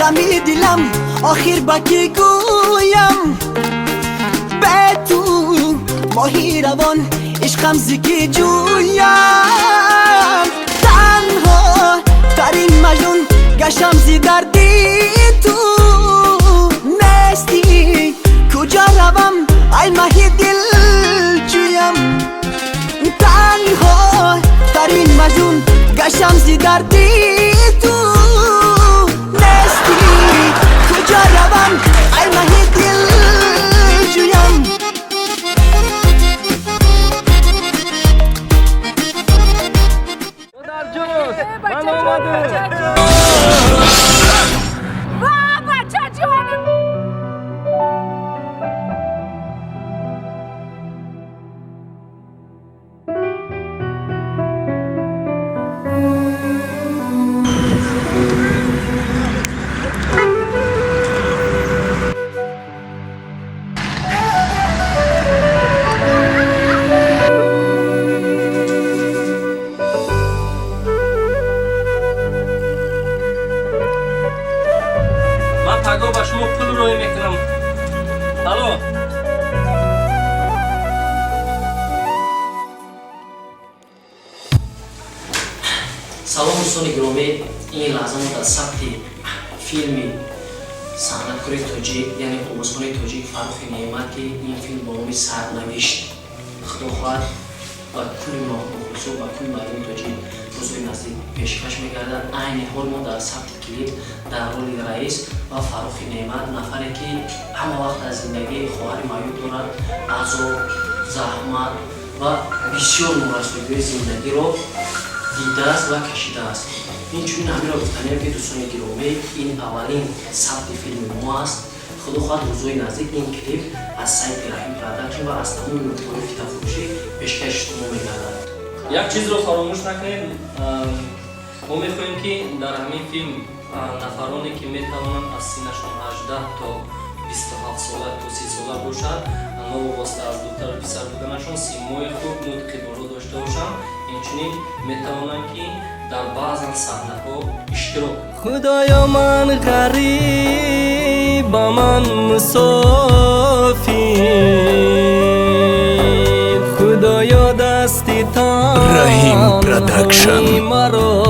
Ғами дилам охир ба кӣ гӯям? Бе ту моҳи равон ишқам зи кӣ ҷӯям? Танҳо тарин маҷнун гаштам зи дарди ту. Нестӣ, куҷо равам, ай маҳи дилҷӯям? Танҳо тарин маҷнун гаштам зи дарди ту. Нестӣ, куҷо равам, ай маҳи дилҷӯям? Модарҷон, ман омадам. Ва, бачаҷонам! Ман пагоҳ ба шумо пул роҳӣ мекунам. Алло. Салом, дӯстони гиромӣ! Ин лаҳза мо дар сабти филми санъаткори тоҷик, яъне овозхони тоҷик Фаррухи Неъмат, ки ин филм бо номи «Сарнавишт», худо хоҳад, ба кулли мухлисо, ба кулли мардуми тоҷик рӯзҳои наздик пешкаш мегардад. Айни ҳол мо дар сабти клип дар роли раис ва Фаррухи Неъмат, нафаре ки ҳама вақт дар зиндагӣ хоҳари маъюб дорад, азоб, заҳмат ва бисёр норасоиҳои зиндагиро дидааст ва кашидааст. Инчунин ҳаминро гуфтаниям, ки дӯстони гиромӣ, ин аввалин сабти филми мо аст. Худо хоҳад, рӯзҳои наздик ин клип аз сайти Раҳим Продакшн ва аз тамоми нуқтаҳои фитафурӯшӣ пешкаши шумо мегардад. Як чизро фаромӯш накунед. Мо мехоҳем, ки дар ҳамин филм нафароне, ки метавонанд аз синнашон 18 то 27 сола то 30 сола бошад, новобаста аз духтару писар буданашон, симои хуб, нутқи боро дошта бошанд, инчунин метавонанд, ки дар баъзан саҳнаҳо иштирок кунанд. Худоё, ман ғариб, ман мусофир, Худоё, дасти Раҳим Продакшн. маро.